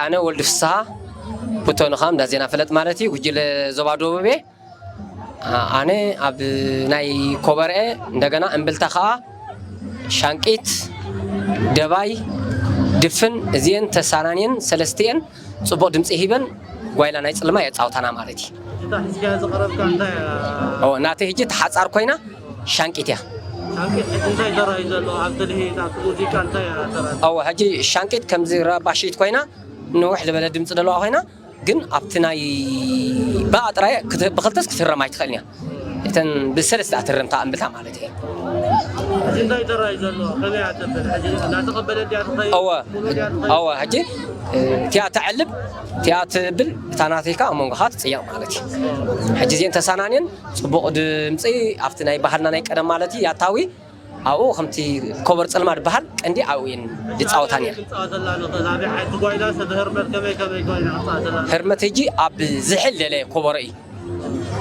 ኣነ ወልድ ፍስሃ፣ ብተኑ ኸዓ እንዳ ዜና ፍለጥ ማለት እዩ፣ ጉጅለ ዞባ ደቡብ እየ። ኣነ ኣብ ናይ ኮበርኤ እንደገና እምብልታ ኸዓ ሻንቂት፣ ደባይ፣ ድፍን እዚኤን ተሳናንየን ሰለስቲኤን ጽቡቕ ድምጺ ሂበን ጓይላ ናይ ጽልማ የጻውታና ማለት እዩ። እታ ሒዝካያ ዝቐረብካ እንታይ እያ? ኦ፣ ናተይ ሕጂ ተሓጻር ኮይና ሻንቂት እያ። ሻንቂት ሕጂ እንታይ ተራእዩ ዘሎ? ኣብ ትልሂት፣ ኣብቲ ሙዚቃ እንታይ እያ ተራእዩ? እወ፣ ሕጂ ሻንቂት ከምዚ ረባሺት ኮይና ንውሕ ዝበለ ድምፂ ዘለዋ ኮይና፣ ግን ኣብቲ ናይ ብኣ ጥራይ ክት-፣ ብኽልተስ ክትህረም ኣይትኽእልን እያ። እተን ብሰለስተ እያ ትህረም እታ እምብልታ ማለት እዩ። ሕጂ እንታይ ተራእዩ ዘሎ? ከመይ እያ ተብል? ሕጂ እናተቐበለ ድያ ትኸይድ? እወ፣ ሙሉ ድያ ትኸይድ? እወ፣ ሕጂ፣ እ፣ እቲኣ ተዕልብ፣ እቲኣ ትብል፣ እታ ናተይካ ኣብ መንጎኻ ትጽየቕ ማለት እዩ። ሕጂ እዚአን ተሳናንየን ጽቡቕ ድምጺ ኣብቲ ናይ ባህልና ናይ ቀደም ማለት እዩ ያታዊ ኣብኡ ከምቲ ኮበር ጽልማ ዝበሃል ቀንዲ ኣብኡ እየን ዝጻወታ ነይረን። ክንጻወተላ ንኽእል። ኣበይ ዓዲ ጓይላ ሰብ ህርመት ከመይ ከመይ ጓይላ ክንጻወተላ ንኽእል? ህርመት ሕጂ ኣብ ዝሕል ለለ ኮበሮ እዩ።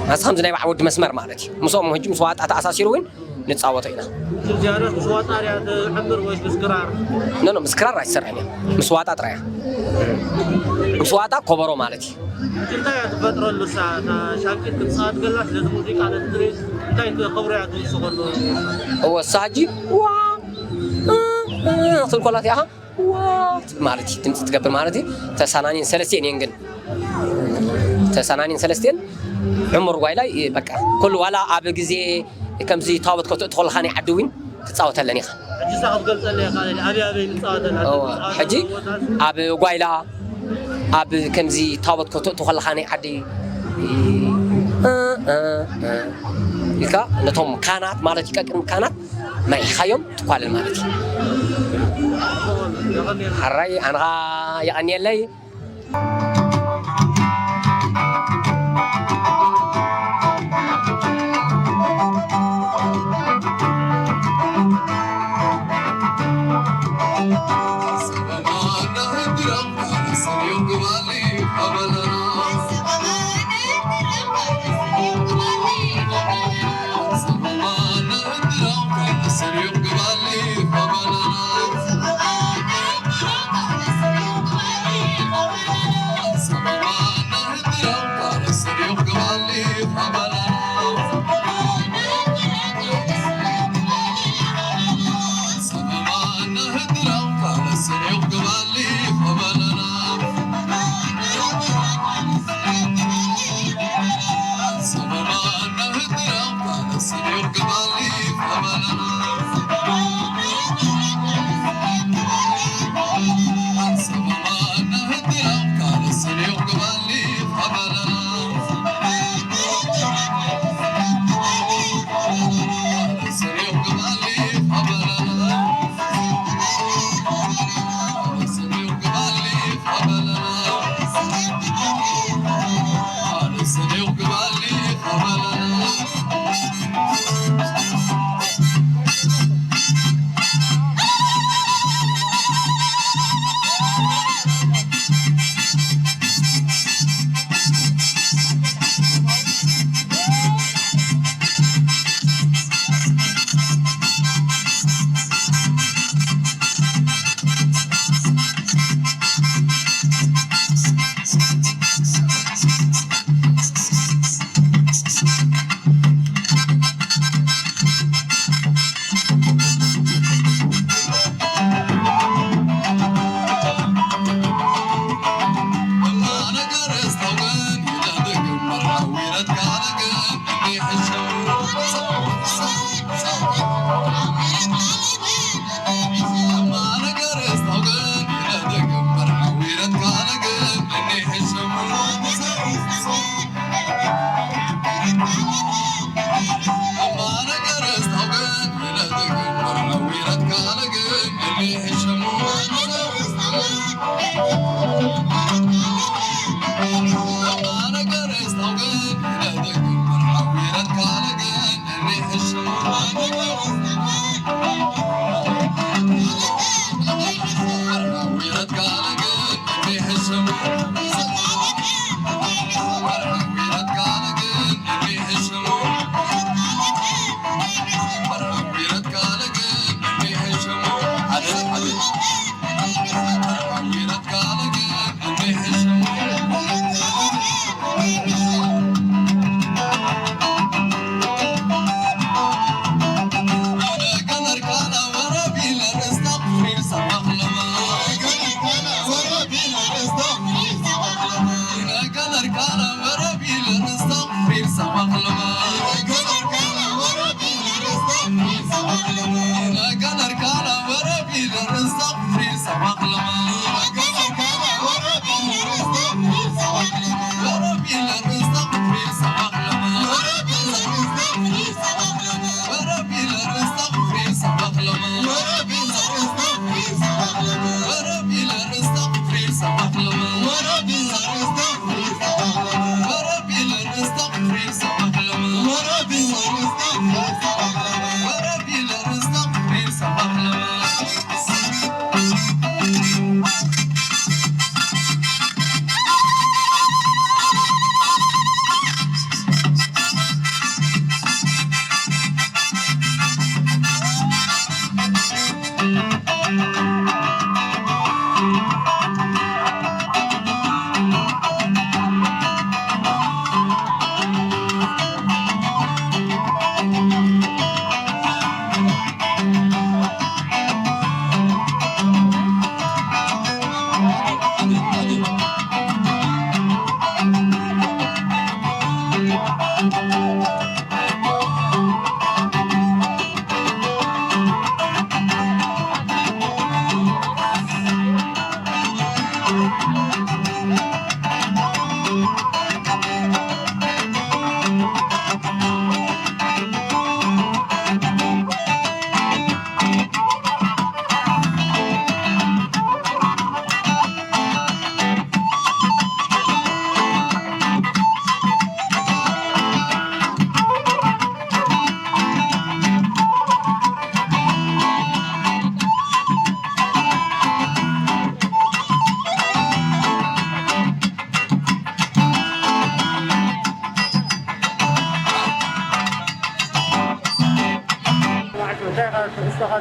ናስ ከምዚ ናይ በዓል ወዲ መስመር ማለት እዩ። ምስኦም ሕጂ ምስ ዋጣ ተኣሳሲሩ እውን ንጻወቶ ኢና። ዝያዳስ ምስ ዋጣ ድያ ትዕምር ወይስ ምስ ክራር? ኖ፣ ኖ፣ ምስ ክራር ኣይትሰርሕን እያ። ምስ ዋጣ ጥራይ እያ። ምስ ዋጣ ኮበሮ ማለት እዩ። ሕጂ እንታይ እያ ትፈጥረሉ እሳ? እታ ሻንቂት ክትጻወት ከላ ስለዚ ሙዚቃ ነቲ ትርኢት እንታይ ክብሪ እያ ትውስኸሉ? እወ፣ እሳ ሕጂ ዋ፣ እ፣ እ፣ ክትብል ከላ እቲኣ ዋ ማለት እዩ፣ ድምፂ ትገብር ማለት እዩ። ተሳናኒን ሰለስቲኤን እየን ግን። ተሳናኒን ሰለስቲኤን ዕሙር ጓይላይ በቃ ኩሉ ዋላ ኣብ ግዜ ከምዚ ታቦት ከተእቱ ከለኻ ናይ ዓዲ እውን ትጻወተለን ኢኻ። ሕጂ እሳ ክትገልጸለይ ኢኻ፣ ኣበይ ኣበይ ንጻወተላ? እወ፣ ሕጂ ኣብ ጓይላ፣ ኣብ ከምዚ ታቦት ከተእቱ ከለኻ ናይ ዓዲ፣ እ፣ እ፣ እ፣ ኢልካ ነቶም ካህናት ማለት እዩ፣ ቀቅድሚ ካህናት መሪሕኻዮም ትኳለል ማለት እዩ። ሕራይ ኣንኻ የቐንየለይ።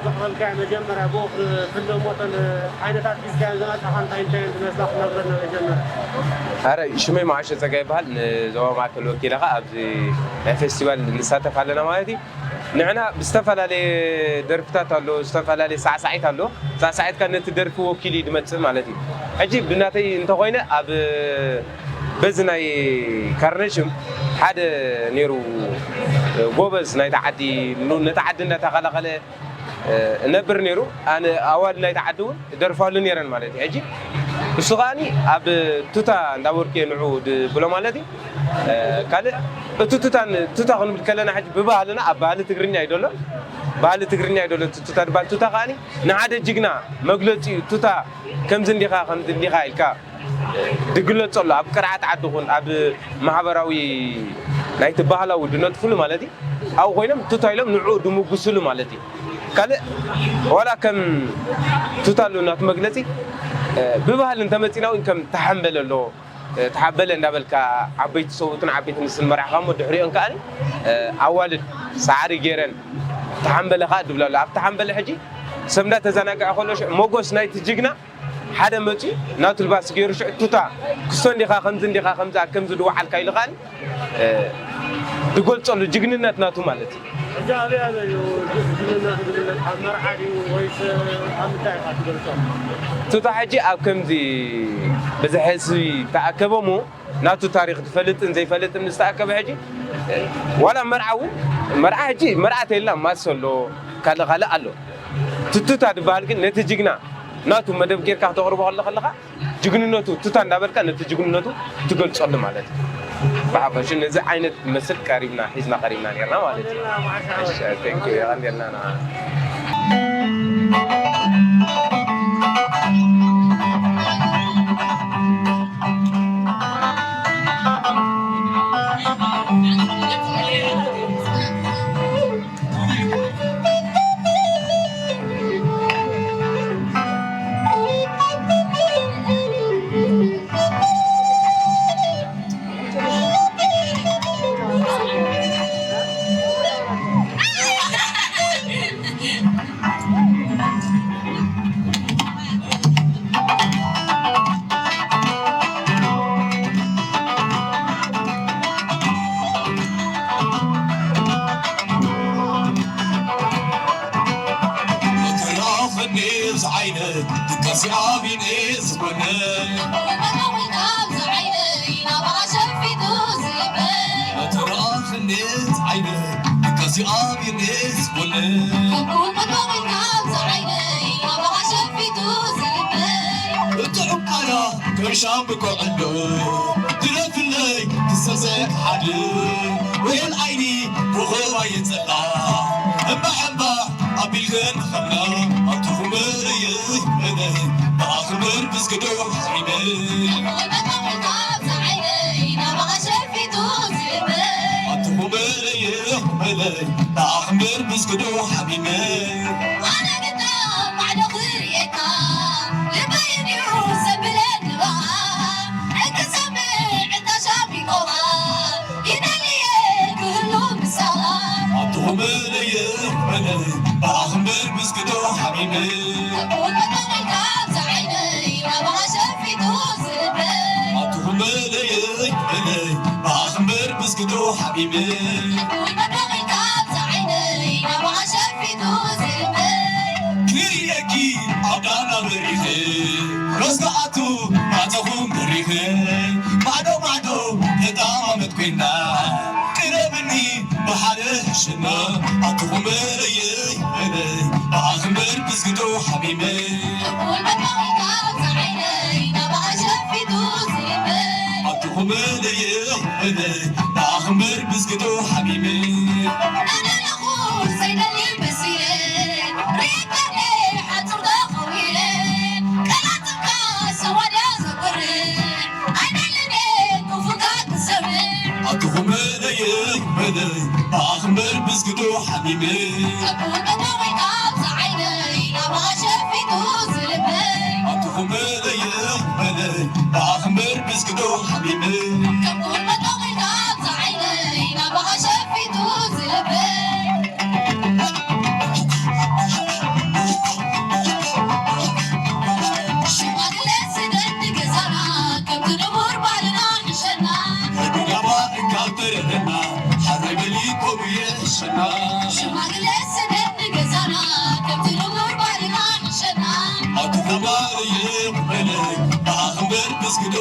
ዘቕረብካዮ መጀመርያ ብኡ ክንደሞተን ዓይነታት ሒዝካዮ ዝመጻኻ እንታይ እንታይ እዮም ዝመስላ ክትነግረና መጀመርያ። ኣረ ሽመይ መዓሾ ጸጋ ይበሃል። ንዞባ ማእከል ወኪለ ኸኣ ኣብዚ ናይ ፌስቲቫል ንሳተፍ ኣለና ማለት እዩ። ንሕና ብዝተፈላለየ ደርፍታት ኣሎ፣ ዝተፈላለየ ሳዕሳዒት ኣሎ። ሳዕሳዒት ከኣ ነቲ ደርፊ ወኪሉ እዩ ዝመጽእ ማለት እዩ። ሕጂ ብናተይ እንተኾይነ ኣብ በዚ ናይ ካርነሽም ሓደ ነይሩ ጎበዝ ናይታ ዓዲ፣ ኑ-፣ ነታ ዓዲ እናተኸላኸለ እነብር ነይሩ። ኣነ ኣዋልድ ናይቲ ዓዲ እውን ደርፋሉ ነይረን ማለት እዩ። ሕጂ እሱ ከኣኒ ኣብ ቱታ እንዳበርኩ እየ ንዑ ድብሎ ማለት እዩ። ካልእ እቲ ቱታ ን-፣ ቱታ ክንብል ከለና ሕጂ ብባህልና ኣብ ባህሊ ትግርኛ እዩ ደሎ። ባህሊ ትግርኛ እዩ ደሎ። እቲ ቱታ ድባል ቱታ ከኣኒ ንሓደ ጅግና መግለጺ እዩ። ቱታ ከምዚ እንዲኻ፣ ከምዚ እንዲኻ ኢልካ ድግለጸሉ፣ ኣብ ቅርዓት ዓዲ ኹን፣ ኣብ ማሕበራዊ ናይቲ ባህላዊ ድነጥፍሉ ማለት እዩ። ኣብኡ ኮይኖም ቱታ ኢሎም ንዕኡ ድምጉስሉ ማለት እዩ። ካልእ ዋላ ከም ቱታ ኣሎ ናቱ መግለጺ፣ እ፣ ብባህሊ እንተመጺና እውን ከም ተሓምበለ ኣሎ፣ እ፣ ተሓበለ እንዳበልካ ዓበይቲ ሰብኡትን ዓበይቲ ንስን መራሕኻ እሞ ድሕሪኦን ከኣ፣ እ፣ ኣዋልድ ሳዕሪ ገይረን ተሓምበለ ከኣ ድብላ ኣሎ። ኣብ ተሓምበለ ሕጂ ሰብ እንዳተዘናግዐ ከሎ ሽዑ ሞጎስ ናይቲ ጅግና ሓደ መጺኡ ናቱ ልባስ ገይሩ ሽዑ ቱታ ክስቶ እንዲኻ ከምዚ እንዲኻ ከምዚ ከምዚ ድወዓልካ ኢሉ ከኣ እ፣ ዝገልጸሉ ጅግንነት ናቱ ማለት እዩ። ሕጂ ኣበይ ኣበይ እዩ ጅግንነቱ ዝግለጽ? ኣብ መርዓ ድዩ ወይስ ኣብ ምንታይ ኢኻ ትገልጾ? ቱታ ሕጂ ኣብ ከምዚ ብዝሒ ህዝቢ ተኣከበ እሞ ናቱ ታሪኽ ዝፈልጥን ዘይፈልጥን ምስ ተኣከበ ሕጂ፣ እ፣ ዋላ መርዓ እውን፣ መርዓ ሕጂ መርዓ ተይልና ማስ ኣሎ፣ ካልእ ካልእ ኣሎ። እቲ ቱታ ዝበሃል ግን ነቲ ጅግና ናቱ መደብ ጌርካ ክተቕርቦ ከለኻ ጅግንነቱ ቱታ እንዳበልካ ነቲ ጅግንነቱ ትገልጸሉ ማለት እዩ። ብሓፈሹ ነዚ ዓይነት መስል ቀሪብና፣ ሒዝና ቀሪብና ኔርና ማለት እዩ። እሺ፣ thank you፣ የቐንየልና ንዓ። መተራኽኒ ዝዓይነ ድቃሲ ኣቢነ ዝኾነ መተራኽኒ ዝዓይነ ድቃሲ ኣቢነ ዝኾነ እቲ ዕቃራ ከም ሻምብቆ ዕዶ ድረፍለይ ክሰሰክ ሓደ ውዕል ዓይኒ ኮኸብ ኣየጸላ እምባሕ እምባሕ ኣቢልክን ኸምና ኣቱኹም እየ እነ ብኣኽምር ብዝግዶ ሓሚመ ኣቱኹም እየ እነ ብኣኽምር ብዝግዶ ሓሚመ ኣነ ግዳ ባዕዶ ክርእየካ ልበይ እንዲዩ ዘብለኒ በኣ እንክሰምዕ እንታ ሻምብቆኻ ይደልየ ክህሉ ምሳኻ ኣቱኹም እየ እነ ብኣኽምር ብዝግዶ ሓሚመ ኣቱኹም እየ እነ ብኣኽምር ብዝግዶ ሓሚመ ክርእየኪ ኣብ ዳና በሪኸ ረስጋኣቱ ማዕጾኹም በሪኸ ማዕዶ ማዕዶ ተጣማመት ኮይና ቅረብኒ ብሓደ ሕሽና ኣቱኹም እየ እነ ብኣኽምር ብዝግዶ ሓሚመ ኣቱኹም እየ እነ ብኣኽምር ብዝግዶ ሓሚመ ኣቱኹም እየ እነ ብኣኽምር ብዝግዶ ሓሚመ ኣቱኹም እየ እነ ብኣኽምር ብዝግዶ ሓሚመ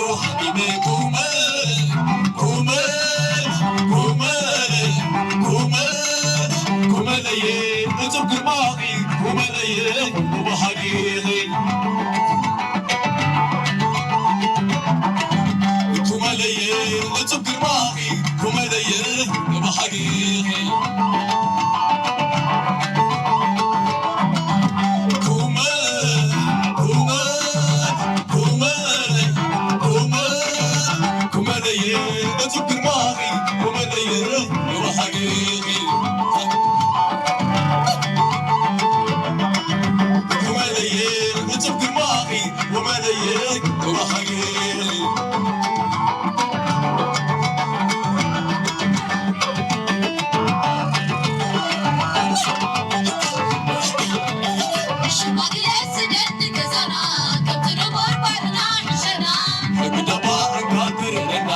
ኩመ፣ ኩመ፣ ኩመ፣ ኩመ፣ ኩመለየ፣ እጹብ ግርማኺ፣ ኩመለየ፣ ወበሃጊኺ። ኩመለየ፣ እጹብ ግርማኺ፣ ኩመለየ፣ ወበሃጊኺ። ኩመ፣ ኩመ፣ ኩመ፣ ኩመ፣ ኩመለየ፣ እጹብ ግርማኺ፣ ኩመለየ፣ ወበሃጊኺ። ኩመለየ፣ እጹብ ግርማኺ፣ ኩመለየ፣ ወበሃጊኺ። ሽማግለ ስደት ንገዛና፣ ከምቲ ንቡር ባርና ሕሸና። ሕጊ ደባ እንካ ትርእየና፣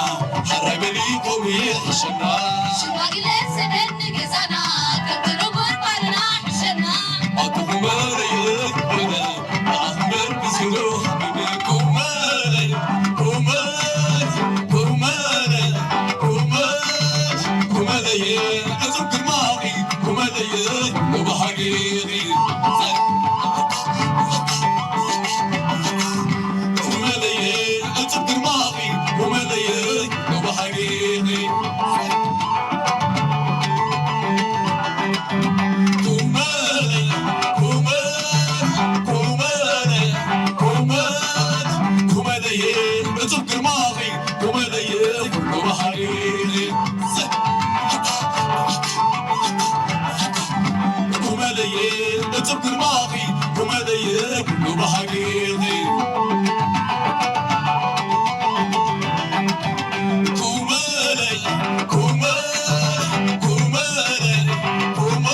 ሓራይ መሊኮም ይሕሸና። ሽማግለ ስደት ንገዛና፣ ከምቲ ንቡር ባርና ሕሸና። ኣኩኹም በለየ፣ በለ፣ ኣኽበር ብዝግሩ፣ ኩመ፣ ኩመ፣ ኩመ፣ ኩመ፣ ኩመለየ፣ እጹብ ግርማኺ፣ ኩመለየ፣ ወበሃጊኺ። ኩመለየ፣ እጹብ ግርማኺ፣ ኩመለየ፣ ወበሃጊኺ። ኩመ፣ ኩመ፣ ኩመ፣ ኩመ፣ ኩመለየ፣ እጹብ ግርማኺ፣ ኩመለየ፣ ኩሉ መሃሪ። ኩመለየ፣ እጹብ ግርማኺ፣ ኩመለየ፣ ኩሉ መሃሪ። ኩመለይ፣ ኩመ፣ ኩመለይ፣ ኩመ፣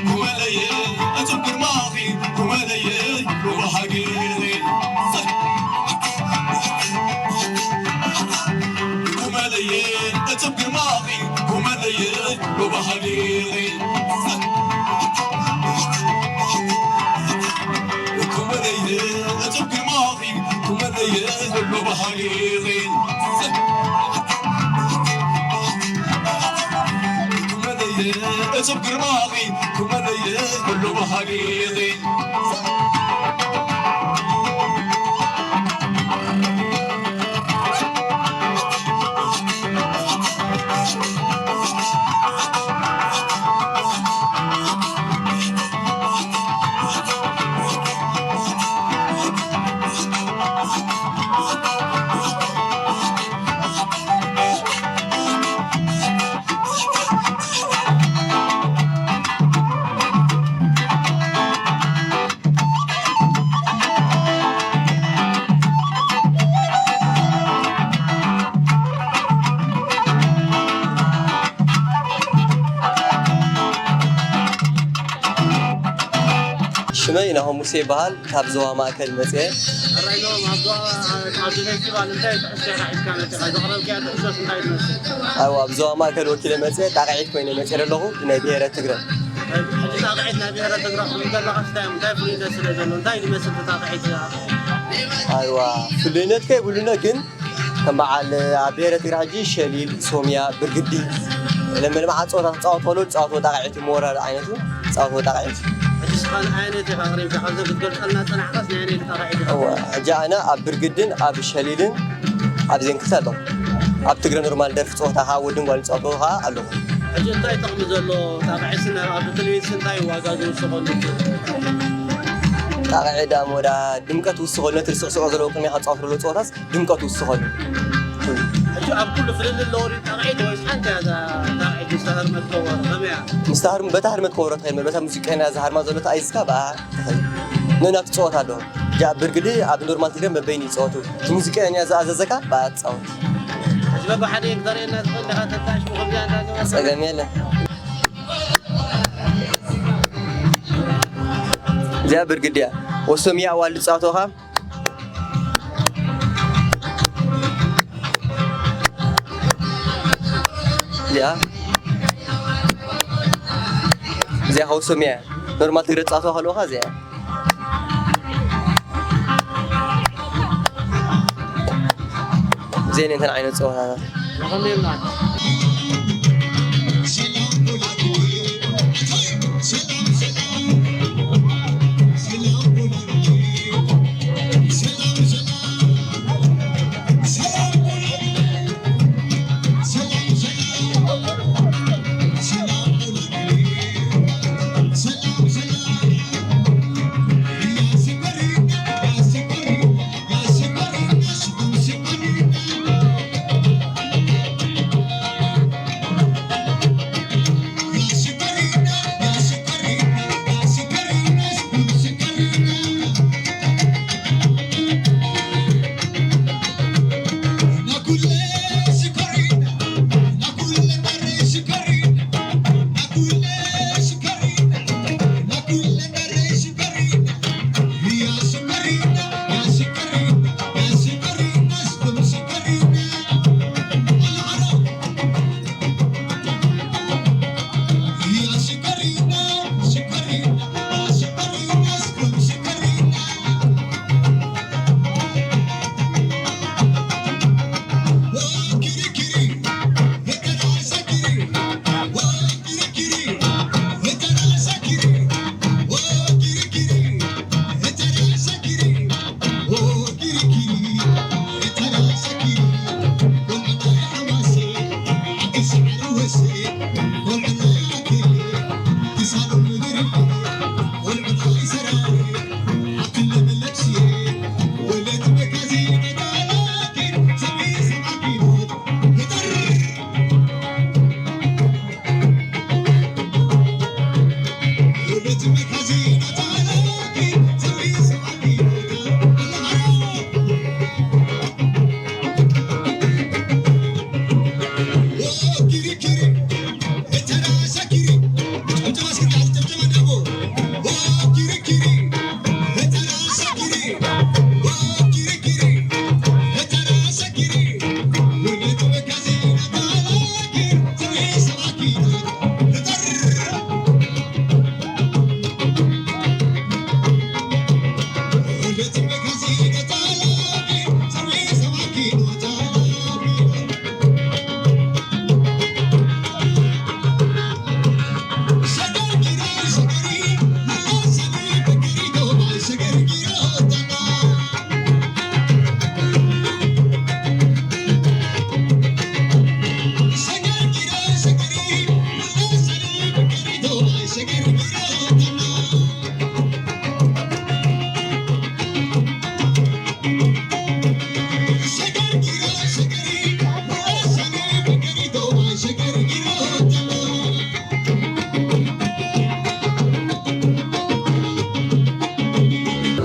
ኩመለየ፣ እጹብ ግርማኺ፣ ኩመለየ፣ ኩሉ መሃሪ። ኩመለየ፣ እጹብ ግርማኺ፣ ኩመለየ፣ ኩሉ መሃሪ። ኩመለየ፣ እጹብ ግርማኺ፣ ኩመለየ፣ ኩሉ መሃሪኺ። ኩመለየ፣ እጹብ ግርማኺ፣ ኩመለየ፣ ኩሉ መሃሪኺ። ሽመይ ናሆም ሙሴ ይበሃል። ካብ ዞባ ማእከል መጽየ። ሕራይ ዶ፣ ኣብ ዞባ፣ ኣብዚ ፌስቲቫል እንታይ ትሕዝቶ ኢኻ ሒዝካ መጺኻ? ዘቕረብካያ ትሕዝቶስ እንታይ ትመስል? ኣዎ፣ ኣብ ዞባ ማእከል ወኪለ መጽየ፣ ጣቕዒት ኮይነ መጽየ ዘለኹ፣ ብናይ ብሄረ ትግረ። ሕጂ ጣቕዒት ናይ ብሄረ ትግረ ክትብል ከለኻ እንታይ፣ እንታይ ፍሉይነት ስለ ዘሎ፣ እንታይ ዝመስል እቲ ጣቕዒት? ኣይዋ፣ ፍሉይነት ከይብሉነ ግን ከም በዓል ኣብ ብሄረ ትግራይ ሕጂ ሸሊል፣ ሶምያ፣ ብርግዲ፣ ለመልማዓ ጸወታ ክጻወቱ ከለዉ ዝጻወትዎ ጣቕዒት እዩ፣ መወራረዲ ዓይነቱ ዝጻወትዎ ጣቕዒት። ሕጂ ንስኻ ንኣየነይቲ ኢኻ ኣቕሪብካ? ካብዘን ክትገልጸልና ዝጸናሕካስ ንኣየነይቲ ጣቕዒት ኢኻ? እወ፣ ሕጂ ኣነ ኣብ ብርግድን ኣብ ሸሊልን ኣብዘን ክልተ ኣለኹ። ኣብ ትግረ ኖርማል ደርፊ ጸወታ ከኣ ወድን ጓልን ዝጻወትዎ ከኣ ኣለኹ። ሕጂ እንታይ ጥቕሚ ዘለዎ ጣቕዒት ስነ ኣብ ቴሌቪዝን እንታይ ዋጋ ዝውስኸሉ? ጣቕዒት ደኣ እሞ ደኣ ድምቀት ውስኸሉ፣ ነቲ ዝስዕስዖ ዘለዉ ቅድሚኻ ዝጻወቱ ዘለዉ ጸወታስ ድምቀቱ ይውስኸሉ። ሕጂ ኣብ ኩሉ ፍልልይ ኣለዎ ድዩ ጣቕዒት ወይስ ሓንቲ እያ እዛ ጣቕዒት ምስታ ህርመት ከበሮ? ከመይ እያ? ምስታ ህርም-፣ በታ ህርመት ከበሮ ትኸይድ፣ በታ ሙዚቀኛ እዛ ሃርማ ዘሎ ተኣይዝካ ብኣ ትኸይድ። ነናቱ ጸወታ ኣለዎ። ሕጂ ኣብ ብርግዲ ኣብ ኖርማል ትግረ በበይኑ ይጸወቱ። እቲ ሙዚቀኛ ዝኣዘዘካ ብኣ ትጻወት። ሕጂ በብሓደ ክተርእየና ትኽእል ዲኻ? ተጣይሽ ብኸምዚኣ እንዳገበርካ? ጸገም የለን። እዚኣ ብርግዲ እያ። ወሶም እያ ኣዋልድ ዝጻወትኻ? እዚኣ፣ እዚኣ ከውስም እያ። ኖርማል ትግረ ጻቶ ከለውኻ እዚኣ። ዘይን እንተን ዓይነት ፀወታታት።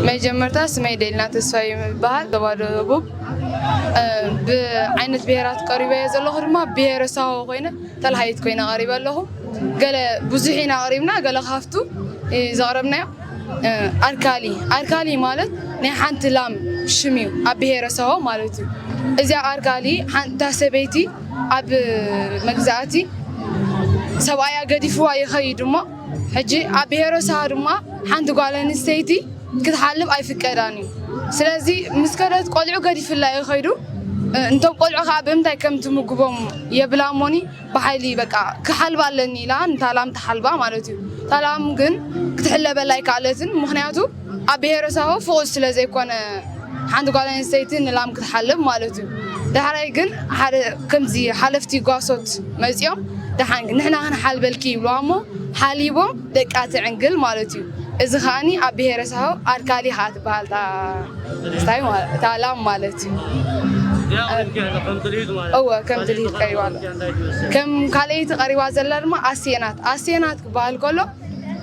መጀመርታ ስመይ ደልና ተስፋ ይበሃል። ዞባ ደቡብ፣ እ፣ ብዓይነት ብሄራት ቀሪበ እየ ዘለኹ ድማ ብሄረ ሳሆ ኮይነ ተላሃይት ኮይነ ቀሪበ ኣለኹ። ገለ ብዙሕ ኢና ቀሪብና፣ ገለ ካብቱ፣ እ፣ ዘቕረብናዮ፣ እ፣ ኣርካሊ። ኣርካሊ ማለት ናይ ሓንቲ ላም ሽም እዩ፣ ኣብ ብሄረ ሳሆ ማለት እዩ። እዚኣ ኣርካሊ ሓንታ ሰበይቲ ኣብ መግዛእቲ ሰብኣያ ገዲፍዋ ይኸይድ እሞ፣ ሕጂ ኣብ ብሄረ ሳሆ ድማ ሓንቲ ጓል ኣንስተይቲ ክትሓልብ ኣይፍቀዳን እዩ። ስለዚ ምስ ከደት ቆልዑ ገዲፍላ ይኸይዱ። እ፣ እንቶም ቆልዑ ከዓ ብምንታይ ከም ትምግቦም የብላ እሞኒ፣ ብሓይሊ በቃ ክሓልባ ኣለኒ ኢላ ንታ ላም ትሓልባ ማለት እዩ። እታ ላም ግን ክትሕለበላ ኣይከኣለትን፣ ምኽንያቱ ኣብ ብሄረ ሳሆ ፍቑድ ስለ ዘይኮነ ሓንቲ ጓል ኣንስተይቲ ንላም ክትሓልብ ማለት እዩ። ዳሕራይ ግን ሓደ ከምዚ ሓለፍቲ ጓሶት መፂኦም፣ ደሓን ንሕና ክንሓልበልኪ ይብልዋ እሞ ሓሊቦም ደቃ ትዕንግል ማለት እዩ። እዚ ከዓኒ ኣብ ብሄረ ሳሆ ኣርካሊ ከዓ ትበሃል እታ ስታይ ማለት፣ እታ ላም ማለት እዩ። እወ፣ ከም ትልሂት ቀሪባ ኣሎ። ከም ካልኣይቲ ቀሪባ ዘላ ድማ ኣሴናት። ኣሴናት ክበሃል ከሎ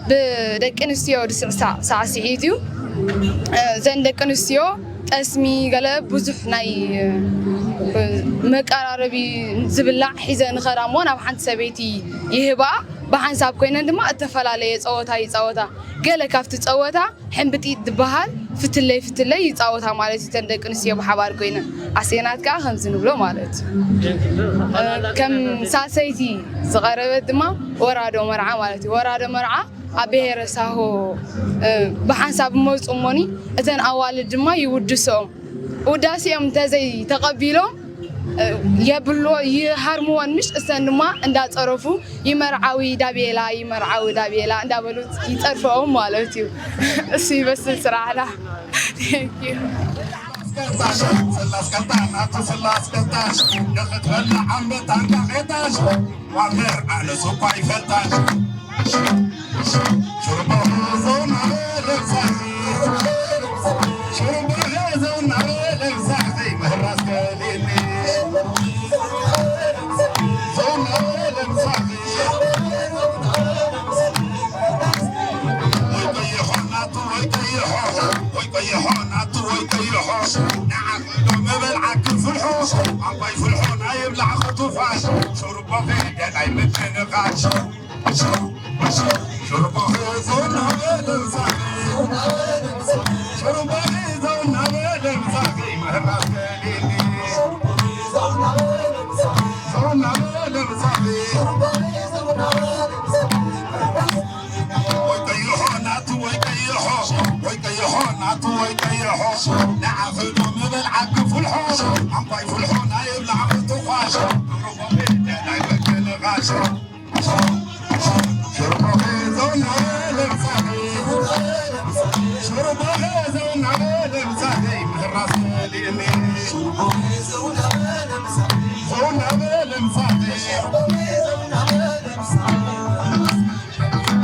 ብደቂ ኣንስትዮ ዝስዕሳዕ ሳዕስዒት እዩ። እዘን ደቂ ኣንስትዮ ጠስሚ፣ ገለ ብዙሕ ናይ መቀራረቢ ዝብላዕ ሒዘ ንኸዳ እሞ ናብ ሓንቲ ሰበይቲ ይህባ። ብሓንሳብ ኮይነን ድማ እተፈላለየ ጸወታ ይጻወታ። ገለ ካብቲ ጸወታ ሕምብጢጥ ዝበሃል ፍትለይ ፍትለይ ይጻወታ ማለት እዩ። እተን ደቂ ኣንስትዮ ብሓባር ኮይነን፣ ኣሴናት ከኣ ከምዚ ንብሎ ማለት እዩ። ከም ሳልሰይቲ ዝቐረበት ድማ ወራዶ መርዓ ማለት እዩ። ወራዶ መርዓ ኣብ ብሄረ ሳሆ፣ እ፣ ብሓንሳብ ይመጹ እሞኒ፣ እተን ኣዋልድ ድማ ይውድስኦም። ውዳሴኦም እንተዘይ ተቐቢሎም፣ የብሎ ይሃርምዎን፣ ምሽ እሰን ድማ እንዳጸረፉ ይመርዓዊ ዳቤላ፣ ይመርዓዊ ዳቤላ እንዳበሉ ይጸርፈዎም ማለት እዩ። እሱ ይመስል ስራሕና። Thank you። ስላስ ቀጣሽ፣ ስላስ ቀጣሽ፣ ንኽትበልዕ ኣንበጣ እንዳቐጣሽ፣ ዋምር ኣነስ እኳ ይፈልጣሽ። ሽርባኺ ዘውናበ ለብሳኺ፣ ሽርባኺ ዘውናበ ለብሳኺ፣ ምህራስ ከሊኒ። ዘውናበ ለብሳኺ። ወይ ቀይሖ ናቱ ወይ ቀይሖ፣ ወይ ቀይሖ ናቱ ወይ ቀይሖ፣ ንዓኺ ዶ ምበልዓኪ ፍልሖ፣ ኣባይ ፍልሖ ናይ ብላዕኺ ትፋሽ፣ ሽርባኺ ደላይ ምትንኻሽ።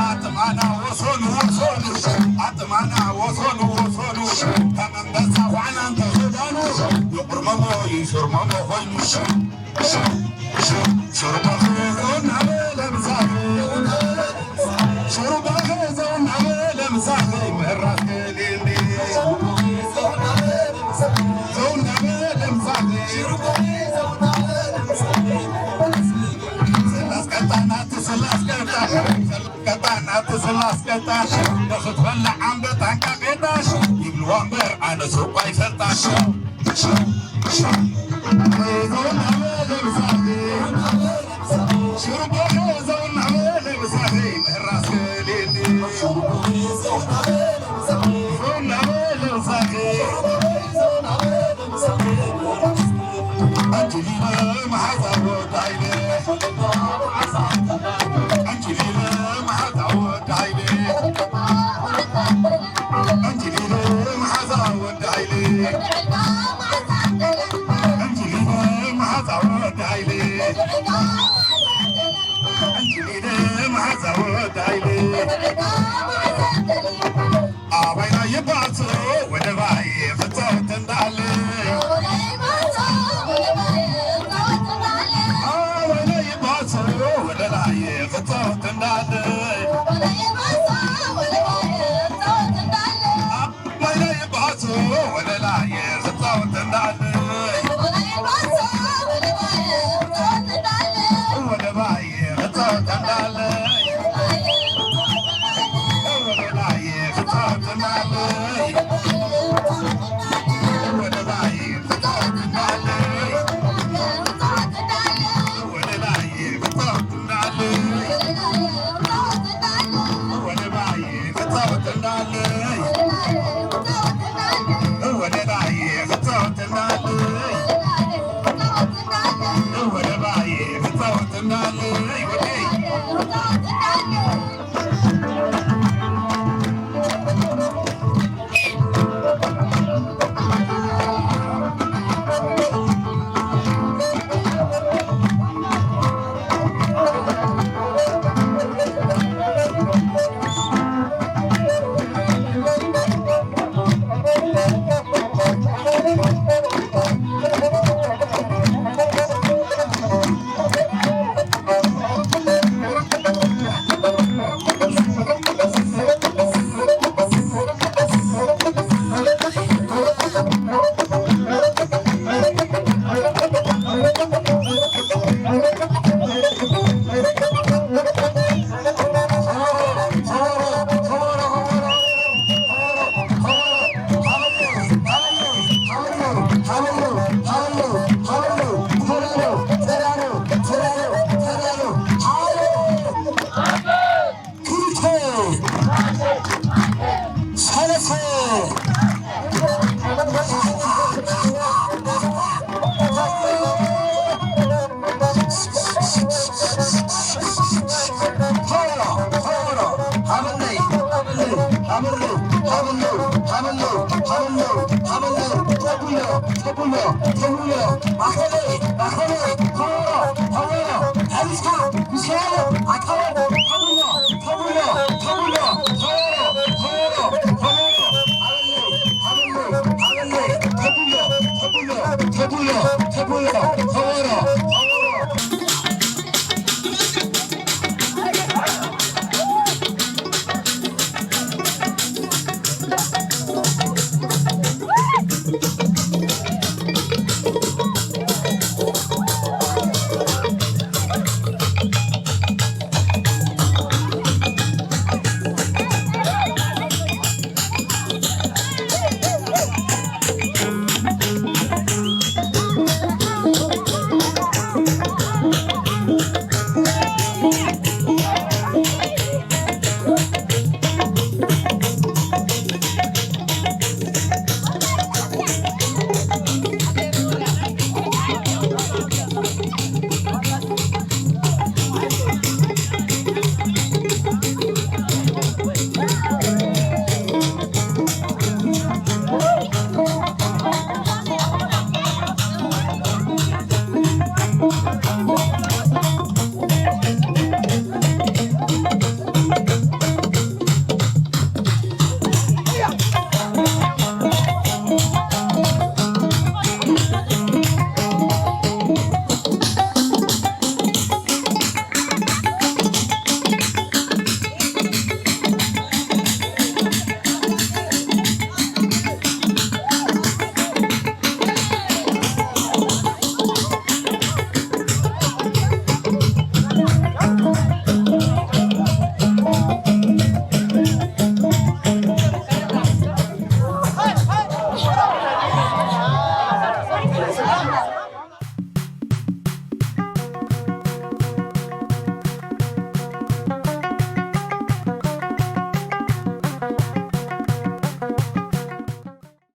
ኣጥማና ወሰኑ ወሰኑ፣ ኣጥማና ወሰኑ ወሰኑ፣ ከም ኣንበሳ ኳዕና እንተ ክዳኑ፣ ይቑርመሞ ይሽርመሞ ኮይኑ። ሽርባኺ ዘውናበ ለምሳኺ፣ ሽርባኺ ዘውናበ ለምሳኺ፣ ምህራስ ገሊኒ። ዘውናበ ለምሳኺ፣ ስላስ ቀጣ ናቱ፣ ስላስ ቀጣ፣ ስላስ ቀጣ ናቱ፣ ስላስ ቀጣ፣ ንኽትበልዕ ኣንበጣ እንቃቄጣሽ፣ ይብልዋ እምበር ኣነስ እኳ ይፈልጣሽ። ኣባይና ይባጽ ወደ ባይ ፍጸው ትንዳለ። ኣባይና ይባጽ ወደ ላይ ፍጸው ትንዳለ። ክልተ፣ ሰለስተ፣